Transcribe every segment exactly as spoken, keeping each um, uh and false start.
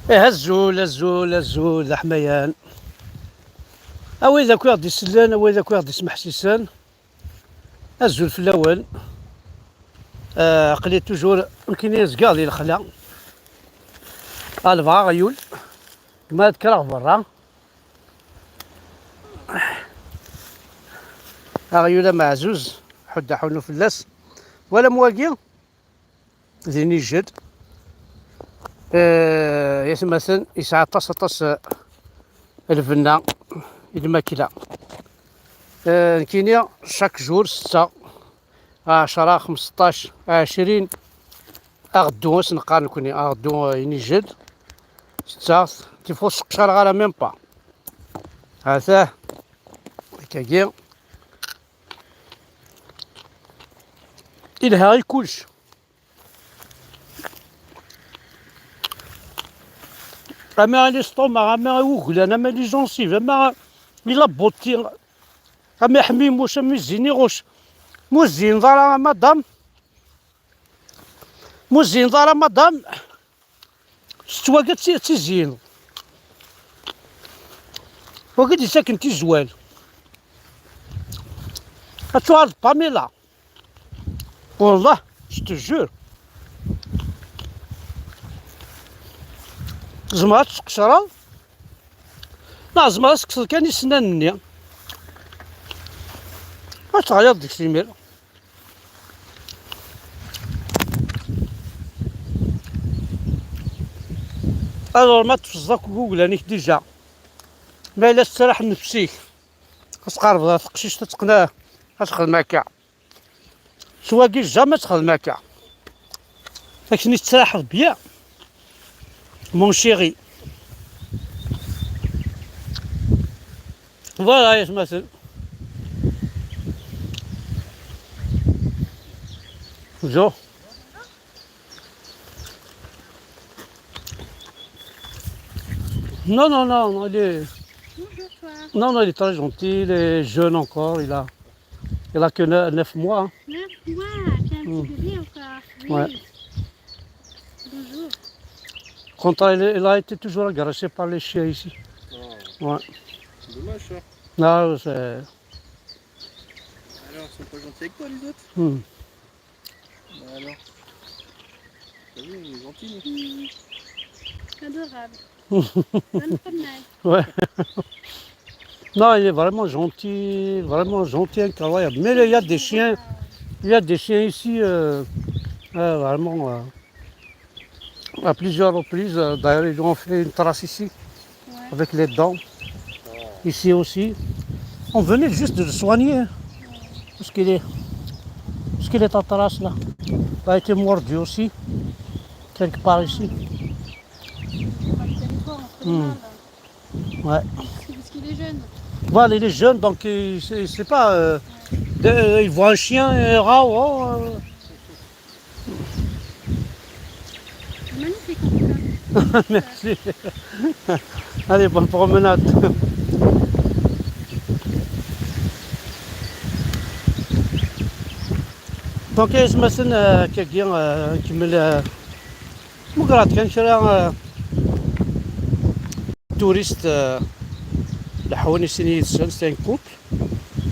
Eh, azul, azul, azul, d aḥmayan. A wid akk i ɣ-d-isellen, a wid akk i ɣ-d-ismeḥsisen, azul fell-awen. Eh, aql-i toujours, nekkini zgiɣ di lexla. A lebɣa aɣyul, ma ad kkreɣ berra. Aɣyul ameɛzuz, ḥudd aḥunnu fell-as. Walam wagi? Din ijed. Eh, yatmaten, yesɛa aṭas, aṭas, eh, lbenna i lmakla. Eh, nekkini, chaque jour, setta, ɛecra, xmesṭac, ɛecrin, aɣeddu, as neqqar nekkni, aɣeddu, eh, inijed, setta, tif ur seqcareɣ ara même pas. Atah, akkagi, ilha i kullec. Ama l'estomac, ama uglan, ama les gencives, ama la beauté, ama ḥmimuc, ama ziniɣuc. Mu zzineḍ ara, madame. Mu zzineḍ ara, madame. Tettwaga d ti-, d tizyin. Wagi d-yettaken tizwal. Ad tuɣal d Pamela. Wallah, je te jure. Tzemreḍ ad tesqecreḍ? Neɣ tzemreḍ ad tekkseḍ kan isennanen-nni. Ad teɣliḍ deg-s imir. Alors, ma tefẓeḍ akk iguglan-ik déjà, ma yella tettraḥ nnefs-ik, ad tqerrbeḍ ɣer teqcict, ad teqqen-, ad texdem akka. S wagi jamais ad texdem akka. Akken i tettraḥeḍ bien, mon chéri. Voilà, yatmaten. Zo. Non, non, non, non, il est... Bonjour, toi. Non, non, il est très gentil, il est jeune encore, il a, il a que ne-, neuf mois, hein. Neuf mois, c'est un petit bébé encore. Oui. Ouais. Bonjour. Quand il, il a été toujours agressé par les chiens ici. Oh. Ouais. C'est dommage, ça. Ah, c'est... Alors, ils sont pas gentils avec toi, les autres ? Hmm. Bah alors. T'as vu, on est gentils, nous. Hmm. Adorable. Bonne promenade. Ouais. Non, il est vraiment gentil, vraiment gentil, incroyable. Mais il y a des chiens, il y a des chiens ici, euh, euh, vraiment, euh, à plusieurs reprises, euh, d'ailleurs, ils lui ont fait une trace ici, ouais, avec les dents. Ici aussi. On venait juste de le soigner, hein. Parce qu'il est, parce qu'il est en trace là. Il a été mordu aussi, quelque part ici. Hmm. Ouais. Parce qu'il est jeune. Voilà, il est jeune, donc il sait, il sait pas. Euh, de- euh, il voit un chien, euh, rah, oh, euh. Magnifique en tout cas. Merci. Allez, bonne promenade. Donc, yatmaten, euh, akkagi, euh, nkemmel, euh, Meqqret kan kra, eh, turist, eh, leḥḥun i sin yid-sen, c'est un couple.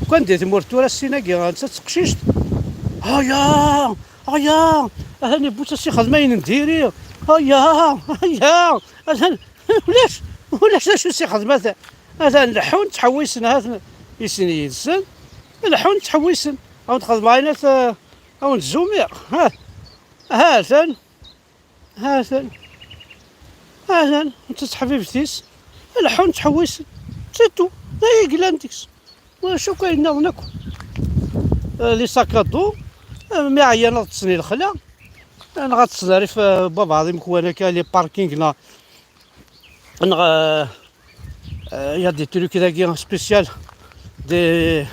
Ukan di tmurt tura ssin-agi, nettat d teqcict. Aya! Aya! Atan yewwi-tt ad s-ixdem ayen n diri. Aya! Aya! Atan ulac, ulac d acu s-ixdem atan. Atan leḥḥun, ttḥewwisen, ha-ten i sin yid-sen. Leḥḥun, ttḥewwisen. Awen-d-xedmeɣ ayen at, eh, awen-d-zzumiɣ. Ha! Ha-ten. Ha-ten. Ha-ten, d taseḥbibt-is. Leḥḥun, ttḥewwisen. C'est tout. D aya i yellan deg-s. Ulac akk ayen nniḍen akk. Euh, les sacs à dos. Euh, mi ɛyan ad ṭṭsen i lexla. Euh, neɣ ad ṭṭsen rrif, euh, baba ɛḍim kwan akka, les parkings là. Neɣ, euh, euh, il y a des trucs dagi spécial. Des,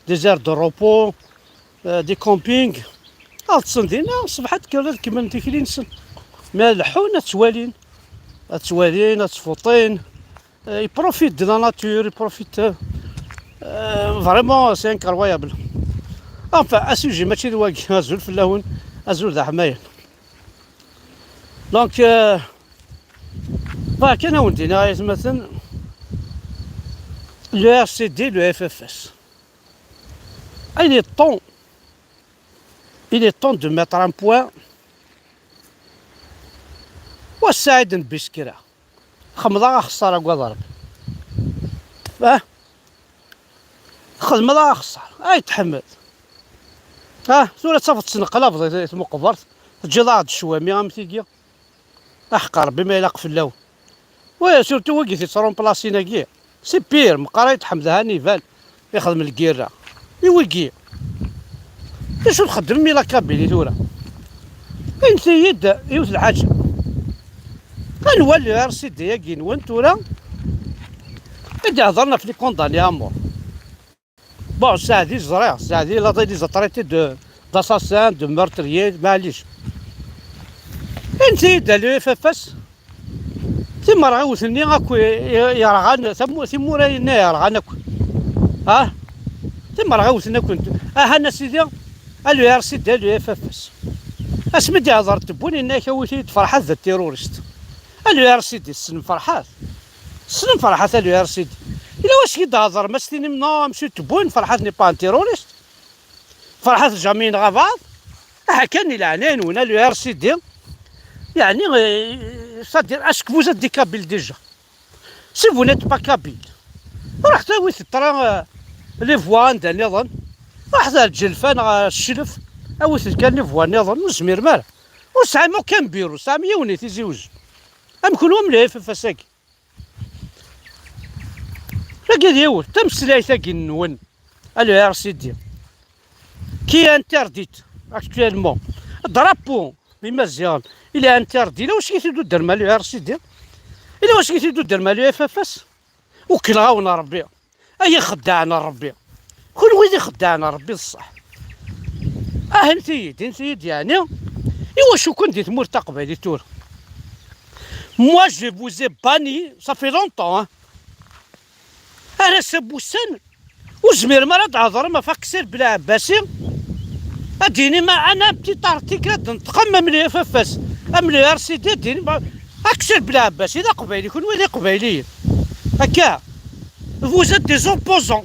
des aires de repos. Eh, di camping, ad ṭṭsen dinna, ṣṣbeḥ ad kkren ad kemmlen tikli-nsen. Mi ad leḥḥun, ad ttwalin. Ad ttwalin, ad ttfuṭin. Eh, ils profitent de la nature, ils profitent, eh, vraiment, c'est incroyable. Enfin, asujet mačči d wagi, azul fell-awen, azul d aḥmayan. Donc, euh, Bɣiɣ kan ad wen-d-iniɣ ay atmaten, le R C D, le F F S. Il est temps, il est temps de mettre un point. Wa Saɛid n Biskra. Xemḍeɣ axeṣṣar agad Ṛebbi. Ah? Xedmeḍ axeṣṣar. Ay tḥemmed. Ah, tura tafeḍ tesneqlabeḍ i tmuqbert. Teǧǧiḍ-aɣ-d ccwami am tigi. Aḥeqq Ṛebbi ma ilaq fell-awen. Wa, surtout wigi tettṛumplasin-agi. C'est pire, meqqar ay tḥemmed Hannibal. Ixdem lgirra. I wigi. D acu txeddmem i la Kabylie tura? Init-iyi-d yiwet lḥaǧa. Anwa le R C D-agi-nwen tura i d-iheḍren ɣef les condamnés à mort? Bon, Saɛdi ẓriɣ, Saɛdi il a été traités de, d'assassins, de meurtriers, maɛlic. Init-iyi-d le F F S. Timerɣiwt-nni akk i, i, yerɣan, tamu-, timura-nni yerɣan akk. Ah? Timerɣiwt-nni akk. Aha, a sidi, a le R C D, a le F F S. Asmi d-ihḍer Tebboune, yenna-ak awit-iyi-d Ferḥat d terrorist. A le R C D, tessnem Ferḥat? Tessnem Ferḥat a le R C D? Yella wacu i d-thḍerem, a s-tinim, non, monsieur Tebboune, Ferḥat n'est pas un terroriste. Ferḥat jamais yenɣa abaɛḍ. Aha kan i leɛnaya-nwen, a le R C D. Yeɛni, eh, c'est-à-dire, est-ce que vous êtes des Kabyles déjà? Si vous n'êtes pas Kabyle, ruḥet awit ṭṭra, eh, les voix anda nniḍen. Ruḥet ar Ǧelfa neɣ ar Cclef, awit kan les voix nniḍen. Ur tezmirem ara. Ur tesɛim aucun bureau, tesɛim yiwen i Tizi Uzzu. Am kunwi am le F F S-agi. Tagi d yiwet, tameslayt-agi-nwen, a le R C D, qui est interdite actuellement. Drapeau n Imaziɣen, il est interdit. Ila wacu i t-id-tuddrem a le R C D? Ila wacu i t-id-tuddrem a le F F S? Ukleɣ-awen Ṛebbi. Ay ixeddaɛen n Ṛebbi. Kunwi d ixeddaɛen n Ṛebbi d ṣṣeḥ. Ahent-iyi-d, init-iyi-d yeɛni, iwacu-ken di tmurt taqbaylit tura? Moi, je vous ai banni, ça fait longtemps, hein. Ar ass-a n wussan, ur zmirem ara ad d-thedrem ɣef Aksir Belɛebbasi, ad d-tinim, un petit article ad d-neṭqem am le F F S, am le R C D, ad d-tinim, Aksir Belɛebbasi d aqbayli, kunwi d iqbayliyen. Akka, vous êtes des opposants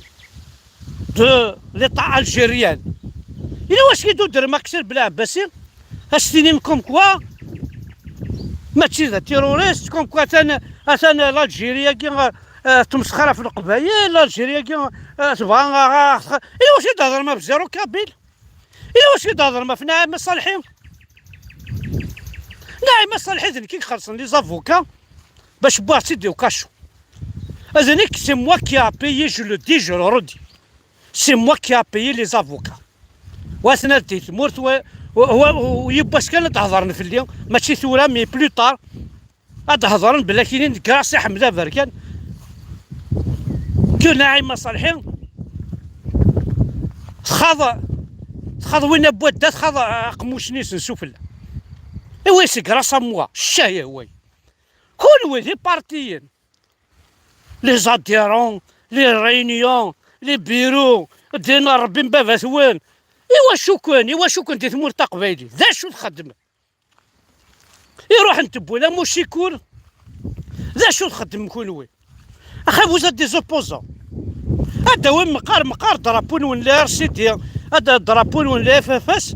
de l'État algérien. Ila wacu i d-tuddrem Aksir Belɛebbasi, a s-tinim comme quoi mačči d terroriste, comme quoi atan, atan l'Algérie-agi, euh, euh, temsexra ɣef Leqbayel, l'Algérie-agi, euh, tebɣa, euh, euh, ila wacu i d-thedrem ɣef zéro kabyle? Ila wacu i d-thedrem ɣef Naɛima Ṣalḥi? Naɛima Ṣalḥi d nekk i ixellṣen les avocats bac wwiɣ-tt-id au cachot. D nekk, c'est moi qui a payé, je le dis, je le redis. C'est moi qui a payé les avocats. Wa atna di tmurt, wa, wa, wa, yiwwas kan ad d-hedren fell-i, mačči tura, mais plus tard, ad d-hedren belli kinin grâce i Ḥmed Aberkan, que Naɛima Ṣalḥi txaḍ, txaḍ win n wadda, txaḍ aqemmuc-nni s nsufella. Et oui, c'est grâce à moi, ccah, way. Kunwi d ipartiyen, les adhérents, les réunions, les bureaux, ddin Ṛebbi n baba-twen. Iwacu-ken, iwacu-ken di tmurt taqbaylit? D acu txeddmem? Iruḥ n tewwel am ucikur. D acu txeddmem kunwi? Axa, vous êtes des opposants. Ad d-tawim meqqar, meqqar drapeau-nwen le R C D, ad d-, drapeau-nwen le F F S.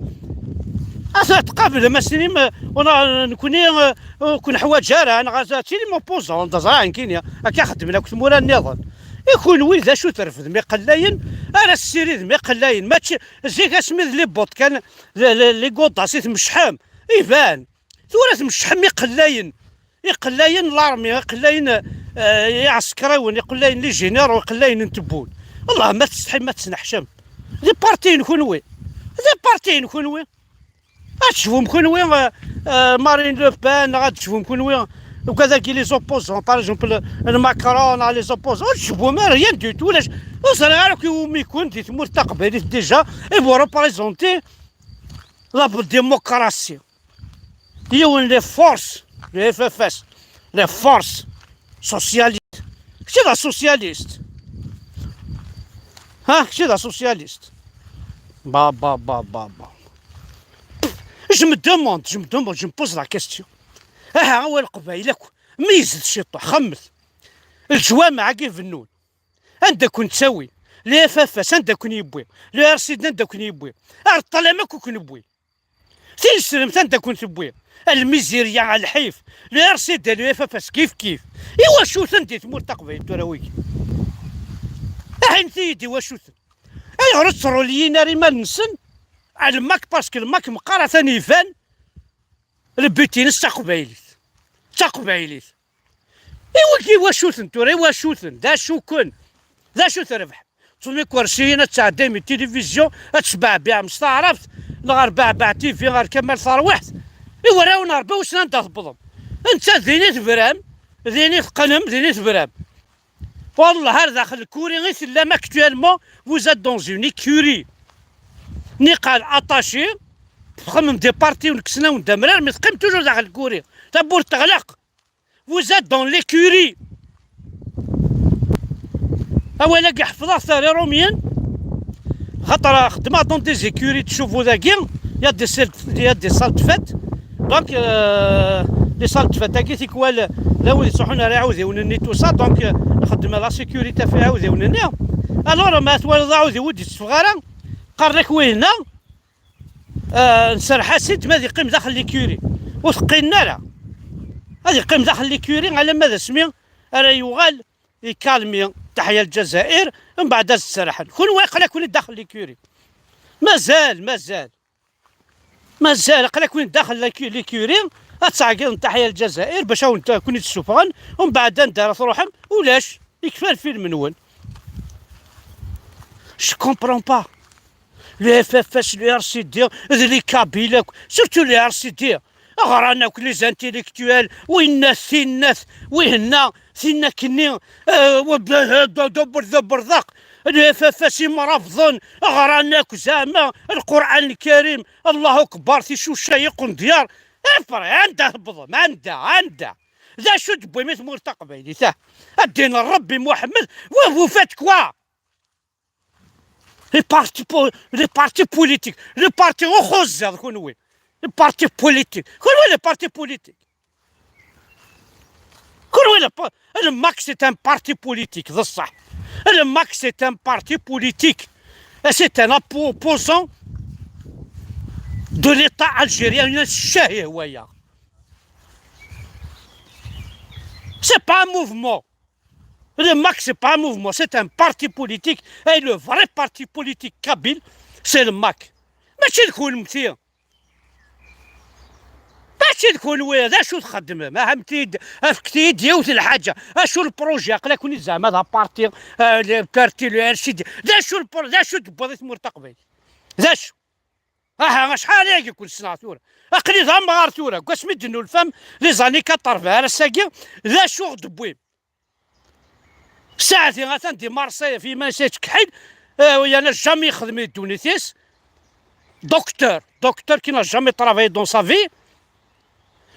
Ad tqablem, a s-tinim, eh, ur neɣ-, nekni, eh, ur ken-ḥwaǧ ara, neɣ ad tilim opposant, d aẓra nekkini, akka xeddmen akk tmura nniḍen. I kunwi d acu trefdem iqellayen, ara tessiridem iqellayen, mačči zik asmi d les bottes kan, les, les, les godas i tmecḥem, iban, tura tmecḥem iqellayen, iqellayen n l'armée, iqellayen, eh, iɛsekriwen, iqellayen les généraux, iqellayen n Tebboune. Allah ma tsetḥim ma tesneḥcam. D ipartiyen kunwi. D ipartiyen kunwi. Ad tecbum kunwi, eh, eh, Marine Le Pen, neɣ ad tecbum kunwi, ugad-agi les opposants, par exemple, eh, Macron, neɣ les opposants, ur tecbum ara, rien du tout, ulac, ur ẓriɣ ara akk iwumi-ken di tmurt taqbaylit déjà, et vous représentez la démocratie. Yiwen les forces, le F F S, les forces socialistes. Kečč d asocialist. Ha, kečč d asocialist. Ba, ba, ba, ba, ba. Je me demande, je me demande, je me pose la question. Aha, wa Leqbayel akk, Meyyzet ciṭuḥ, xemmet. Leǧwameɛ-agi bennun, anda ken-ttawin? Le F F S anda ken-yewwi? Le R C D anda ken-yewwi? Ar ṭṭlam akk ken-wwi. Tinesremt anda ken-tewwi? Lmizirya, lḥif. Le R C D, le F F S kif kif. Iwacu-ten di tmurt taqbaylit tura wigi? Aḥinet-iyi-d iwacu-ten. Ayɣer ur ttruliyin ara iman-nsen? Lmak, parce que lmak meqqar atan iban. Le but-ines d taqbaylit. D taqbaylit. I wigi iwacu-ten tura, iwacu-ten? D acu-ken? D acu terbeḥ? Ṭṭum ikersiyen ad tɛeddayem i tilivizyu, ad tesbeɛbiɛem s taɛrabt, neɣ ar Beɛbeɛ T V, ar Kamal Tarwiḥt. I warraw n Ṛebbi wissen anda tewwḍem. Netta din i tebram, din i teqqnem, din i tebram. Wallah ar daxel Lkuri i tellam actuellement, vous êtes dans une écurie. Niqal attaché, txemmem des partis u nekksen-awen-d amrar, mais teqqim toujours daxel Lkuri. Tawwurt teɣleq. Vous êtes dans l'écurie. Awal-agi ḥefḍeɣ-t ar Iṛumyen, xaṭer xeddmeɣ dans des écuries de chevaux dagi, il y a des salles, il y a des salles de fête. Donc, euh, les salles de fête-agi, tikwal, d awid yettruḥun ar iɛudiwen-nni, tout ça, donc, euh, nxeddem la sécurité ɣef iɛudiwen-nni. Alors, ma twalaḍ aɛudiw ur d-yetteffeɣ ara, qqaren-ak wihin-a, euh, nserreḥ-as-id ma ad yeqqim daxel l'écurie. Ur t-qqinen ara. Ad yeqqim daxel l'écurie alamma d asmi ara yuɣal ikalmi Taḥya Lezzayer, mbeɛd ad t-serrḥen. Kunwi aql-aken daxel l'écurie. Mazal, mazal. Mazal aql-aken daxel l'écu-, l'écurie, ad tɛeggiḍen Taḥya Lezzayer bac awen-, ken-id-ssufɣen, mbeɛd anda ara truḥem? Ulac, yekfa lfilm-nwen. Je comprends pas. Le F F S, le R C D, d les Kabyles akk, surtout le R C D. Ɣran akk les intellectuels, winna tinnat, wihenna tinna-kenni, eh, d, d, d, d, d, d, d, le F F S imrabḍen, ɣran akk zeɛma Lqur'an Lkarim, Allahu Akbar, ticuca, iqendyar. Après, anda tewwḍem? Anda? Anda? D acu d-tewwim i tmurt taqbaylit, ah? Ddin n Ṛebbi Muḥemmed, vous, vous faites quoi? Les partis po-, les partis politiques, les partis uxuzziḍ kunwi. Les partis politiques. Kunwi les partis politiques. Kunwi les pa-, le MAK c'est un parti politique, d ṣṣeḥ. Le MAK c'est un parti politique. Et c'est un oppo-, opposant de l'État algérien. Ccah waya. C'est pas un mouvement. Le MAK, c'est pas un mouvement, c'est un parti politique. Et le vrai parti politique kabyle, c'est le MAK. Mačči d kunwi. Mačči d kunwi, d acu txeddmem? Ahmet-iyi-d, afket-iyi-d yiwet n lḥaǧa. Acu le projet? Aql-aken zeɛma d aparti, euh, le parti, le R C D. D acu le pro-, d acu d-tewwiḍ i tmurt taqbaylit? D acu? Aha, acḥal aya i ken-ssneɣ tura. Aql-i d amɣar tura, deg wasmi d-nulfam, les années quatre-vingts ar ass-agi, d acu ɣ-d-wwim? Saɛdi atan di Marseille, fi iman-is yettkeḥḥil, euh, yerna jamais yexdem di ddunit-is. Docteur, docteur qui n'a jamais travaillé dans sa vie.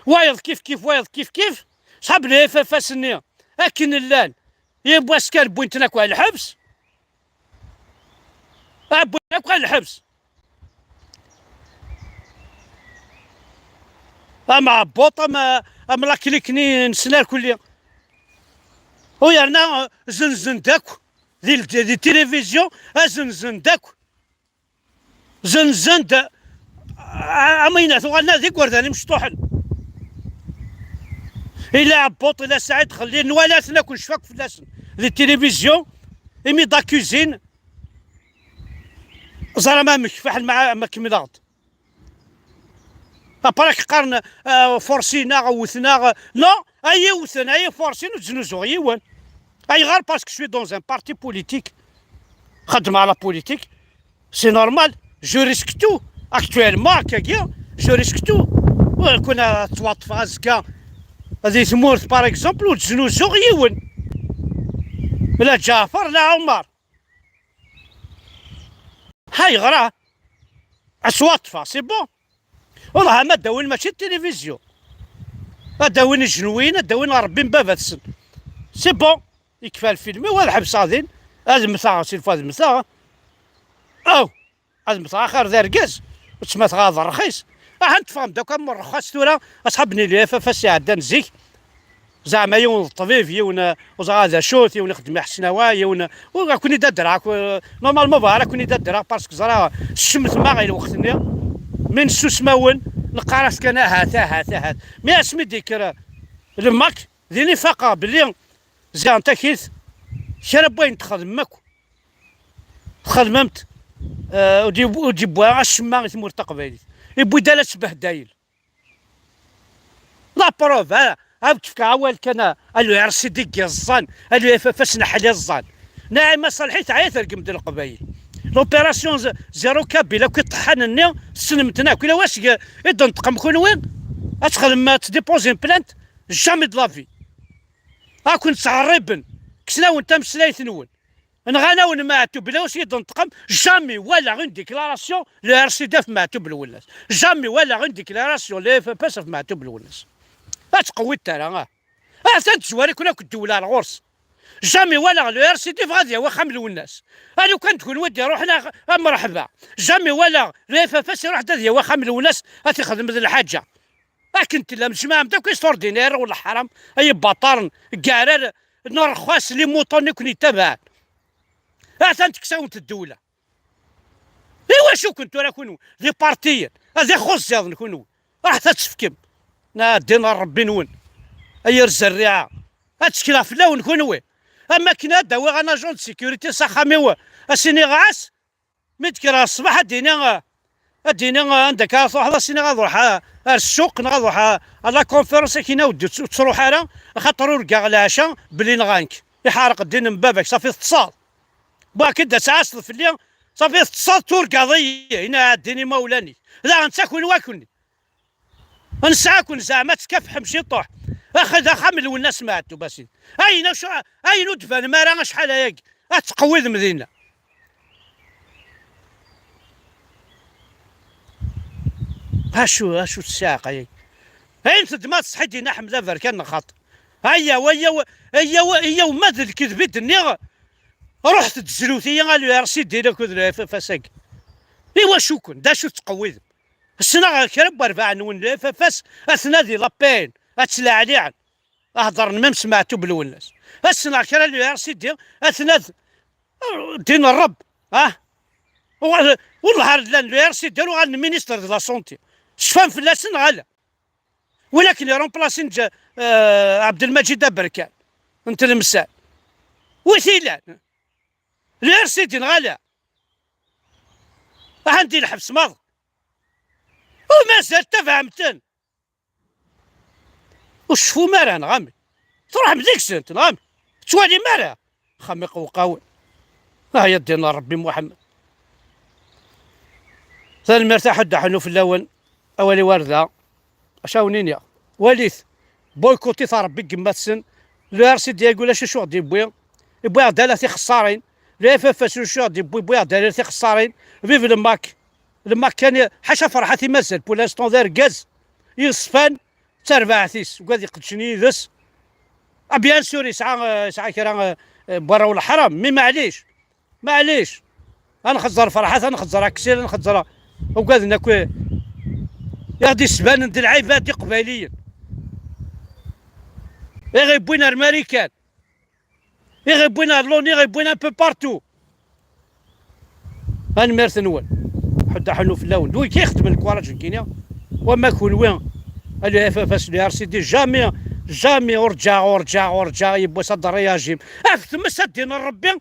Wayeḍ kif kif, wayeḍ kif kif. Ṣḥab le F F S-nni, akken llan, yiwwas kan wwin-ten akk ɣer lḥebs. Ah, wwin akk ɣer lḥebs. Am Ɛebbuṭ, am, am Laklik-nni n Snar kulli. U yerna, eh, zenzen-d akk di, di tilivizyu, eh, zenzen-d akk. Zenzen-d, eh, am ayen tuɣal d igerdan imecṭuḥen. Ila Ɛebbuṭ, ila Saɛid Xellil, nwala-ten akk, necfa akk fell-asen. Di tilivizyu, imi d-akuzin, ẓer ama amek, fiḥel ma, ma kemmleɣ-d. Après qqaren, euh, forcin-aɣ, wten-aɣ. Non, ay iwten, ay forcin, ur ttnuzuɣ yiwen. Ayɣer? Parce que je suis dans un parti politique. Xeddmeɣ la politique. C'est normal. Je risque tout. Actuellement, akkagi, je risque tout. Ur kun ad ttwaṭṭfeɣ azekka di tmurt, par exemple, ur ttnuzuɣ yiwen. La Ǧaɛfar, la Ɛumar. Ha yeɣra. Ad ttwaṭṭfeɣ, c'est bon. Wellah, ma d-awin mačči d tilivizyu. Ad d-awin ijenwiyen, ad d-awin Ṛebbi n baba-tsen. C'est bon. Yekfa lfilm-iw, ad ḥebseɣ din. Ad mmteɣ, s'il faut ad mmteɣ. Aw! Ad mmteɣ axir d argaz. Ur ttmateɣ ad rxis. Aha, nteffɣem-d akk am rrxas tura, asḥab n F F S iɛeddan zik. Zeɛma yiwen d ṭṭbib, yiwen, eh, ur ẓriɣ d acu-t, yiwen ixeddem iḥesnawa, yiwen, eh, ur, ad ken-id-adreɣ, ak-, eh, normalement bɣiɣ ad ken-id-adreɣ parce que ẓriɣ tcemtem-aɣ i lweqt-nni. Mi nessusem-awen, neqqar-as kan ahat, ahat, ahat. Mi asmi d-yekker, eh, le Mac, din i faqeɣ belli ziɣen takit, kra n wayen txedmem akk, txedmem-t, eh, ur d-yewwi, ur d-yewwi acemma i tmurt taqbaylit. Yewwi-d ala sbehdayel. La preuve, ha, ha k-fkeɣ awal kan, a, a l'U R C D i yeẓẓan, a l'U F F S n ḥliẓẓan. Naɛima Ṣalḥi teɛya tergem-d Leqbayel. L'opération z-, zéro kabyle akk iṭeḥḥan-nni, tessnem-ten akk. Yella waseg i d-neṭqem kunwi, ad txedmem, ad tdipozim plainte, jamais de la vie. Ad ken-ttɛerriben, kksen-awen tameslayt-nwen. Nɣan-awen Meɛtub Lewwas i d-neṭqem, jamais walaɣ une déclaration le R C D ɣef Meɛtub Lwennas. Jamais walaɣ une déclaration le F F S ɣef Meɛtub Lwennas. Ad tqewwit ara, ah. Atan tezwar-iken akk ddewla ar ɣur-s. Jamais walaɣ le R C D yebɣa ad yawi axxam Lwennas. A lukan d kunwi d-iruḥen a, a mreḥba. Jamais walaɣ le F F S iruḥ-d ad yawi axxam Lwennas, ad t-ixdem d lḥaǧa. Akken tellam tjemɛem-d akk isurdinaires wala ḥram, ay ibaṭaren, garar, nerxas, les moutons i ken-ittabaɛen. Atan tekkes-awen-t ddewla. Iwacu-ken tura kunwi? D ipartiyen, ad ixuẓẓiḍen kunwi. Raḥet ad tefkem. Na ddin n Ṛebbi-nwen. A yir zerriɛa. Ad ttekleɣ fell-awen kunwi. Am akken ad d-awiɣ un agent de sécurité s axxam-iw, ad s-iniɣ ɛas, mi d-kkreɣ ṣṣbeḥ ad d-iniɣ, ad d-iniɣ anda akka ara truḥeḍ, ad s-iniɣ ad ruḥeɣ ar ssuq neɣ ad ruḥeɣ à la conférence, akken ur d-ttruḥ ara, axaṭer urgaɣ leɛca belli nɣan-k. Iḥerq ddin n baba-k, ṣafi teṭṭseḍ. Wagi d-ad tɛasseḍ fell-i, ṣafi teṭṭseḍ, turgaḍ-iyi, ina ɛeddin imawlan-ik. Daɣen ttakun wakken. Nesɛa-ken zeɛma ttkafḥem ciṭuḥ. Ax-, d axxam n Lwennas Meɛtub, a sidi. Ayen acu, ayen ur d-tbanem ara acḥal ayagi. Ad tqewwidem dinna. Acu, acu ssiɛqa-yagi? Ayen teddem ad tṣeḥḥi dinna Ḥmed Aberkan n xaṭ. Ayyaw, ayyaw, ayyaw, ayyaw, ma d lkedb i d-nniɣ, ruḥet-d zrut-iyi a l'U R C D akked le F F S-agi. Iwacu-ken? D acu tettqewwidem? Ssneɣ kra n werbaɛ-nwen le F F S atna di la peine, ad ttlaɛliɛen. Heddren même s Meɛtub Lwennas. Ssneɣ kra le R C D atna d-, din Ṛebb. Ah? Uɣal-, wellah ar llan le R C D uɣalen ministre de la santé. Cfan fell-asen neɣ ala? Walakin iremplasin ǧa-, eh, Ɛebdelmaǧid Aberkan n Tlemsan. Wi t-ilan? Le R C D neɣ ala? Ahan di lḥebs maḍi. U mazal tabɛem-ten. Ur tecfum ara, neɣ amek? Truḥem deg-sent, neɣ amek? Tettwalim ara? Axxam iqewqawen. Ah, ya ddin n Ṛebbi Muḥemmed. Tanemmirt a ḥedd aḥunnu fell-awen. Awal-iw ar da. Acu awen-iniɣ? Walit. Boycottit a Ṛebbi deg yemma-tsen. Le R C D yagi ulac acu ɣ-d-yewwi. Yewwi-aɣ-d ala tixessarin. Le F F S ulac acu ɣ-d-yewwi. Yewwi-aɣ-d ala tixessarin. Vive le Mac. Le Mac kan, ḥaca Ferḥat i mazal. Pour l'instant d argaz yeṣfan d terbaɛt-is. Ugad iqeddcen yid-s. Ah, bien sûr, yesɛa, yesɛa kra, eh, n warraw leḥram. Mais maɛlic. Maɛlic. Ad nxeẓẓer Ferḥat, ad nxeẓẓer Aksel, ad nxeẓẓer ugaden akk. I ɣ-d-isbanen d lɛibad iqbayliyen. I ɣ-iwwin ar Marikan. I ɣ-iwwin ar Loni, i ɣ-iwwin un peu partout. Tanemmirt-nwen. Ḥedd aḥunnu fell-awen. D wigi ixedmen lkuraǧ nekkini. Wama kunwi, a le F F S, le R C D, jamais, jamais ur ǧǧaɣ, ur ǧǧaɣ, ur ǧǧaɣ, yiwwas ad d-reyajim. Af tmes a ddin n Ṛebbi,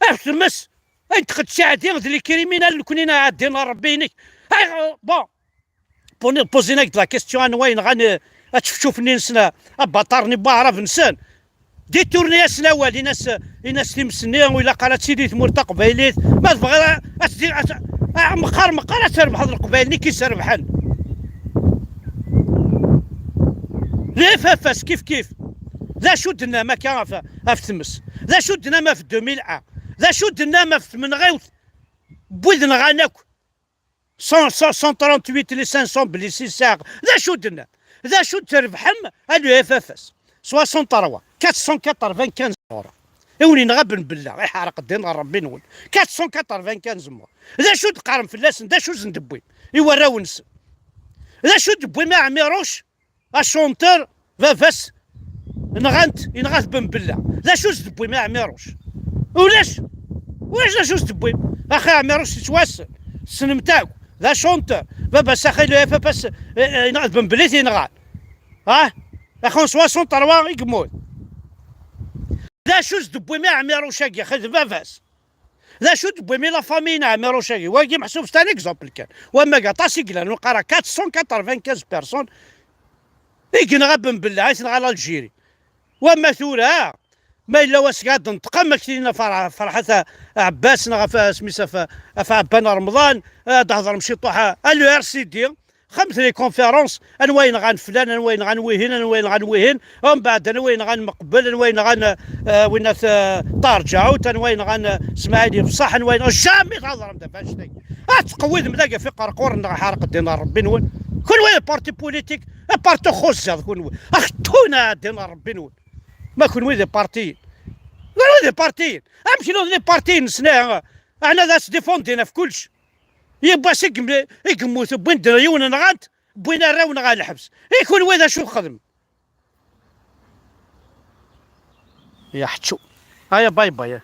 af tmes. Ayen txeddceɛ din d les criminels, nekkni neɛɛed din Ṛebbi-inek. Ay, bon. Poni-, posin-ak-d la question, anwa yenɣan, eh, ačefčuf-nni-nsen, a, abaṭar-nni n waɛrab-nsen? Détourner-asen awal, in-as, in-as times-nni, ur ilaq ara ad tili tmurt taqbaylit. Ma tebɣiḍ a, a, a, meqqar, meqqar ad trebḥeḍ Leqbayel, nekk i s-rebḥen. Le F F S kif kif. D acu d-tennam akka ɣef, ɣef tmes? D acu d-tennam ɣef deux mille un? D acu d-tennam ɣef tmenɣiwt n wid nɣan akk? Cent, cent, cent trente-huit, les cinq cents blessés, saɣ. D acu d-nnan? D acu d-trebḥem a le F F S? Soixante-trois, quatre cent quatre-vingt-quinze morts. I wen-yenɣa Ben Bella, iḥerq ddin ɣer Ṛebbi-nwen. Quatre cent quatre-vingt-quinze morts. D acu d-qqaren fell-asen? D acu sen-d-wwim i warraw-nsen? D acu d-wwim a Ɛmiruc, acunṭer, baba-s, Nɣan-t, yenɣa-t Ben Bella. D acu s-d-tewwim a Ɛmiruc? Ulac. Ulac d acu s-d-tewwim. Axi Ɛmiruc yettwassen. Tessnem-t akk. D acunter. Baba-s axi le F F S, eh, eh, yenɣa-t Ben Bella i t-yenɣan. Ah? Axi soixante-trois i yemmut. D acu s-d-tewwim a Ɛmiruc-agi? Axi d baba-s. D acu d-tewwim i la famille n Ɛmiruc-agi? Wagi meḥsub c'est un exemple kan. Wamma aṭas i yellan, nqara quatre cent quatre-vingt-quinze personnes i yenɣa Ben Bella, i tenɣa l'Algérie. Wamma tura, ma yella wasga ad d-neṭqem, ak-t-in Fer-, Ferḥat Ɛebbas neɣ ɣef, isem-is, ɣef, ɣef Ɛebban Remḍan, ad d-hedrem ciṭuḥ, a, a le R C D, xemt les conférences, anwa yenɣan flan, anwa yenɣan wihin, anwa yenɣan wihin, umbeɛd anwa yenɣan Meqbel, anwa yenɣan, eh, winna t-, Ṭaher Ǧaɛut, anwa yenɣan, eh, Smaɛil Ibṣaḥ, anwa yenɣan, jamais thedrem d afanect-agi. Ad tqewwidem dagi ɣef iqerquren neɣ ḥerq ddin n Ṛebbi-nwen. Kunwi d parti politique, d parti xuẓẓiḍ kunwi. Axettuna ddin n Ṛebbi-nwen. Ma kunwi d ipartiyen. Kunwi d ipartiyen. Amek nwen d ipartiyen nesna, ɛna d as-difundin ɣef kullec. Yiwwas i yem-, i yemmut, wwin-d yiwen nɣan-t, wwin arraw-nneɣ ɣer lḥebs. I kunwi d acu txedmem? Ya ḥečču. Aya, bye bye.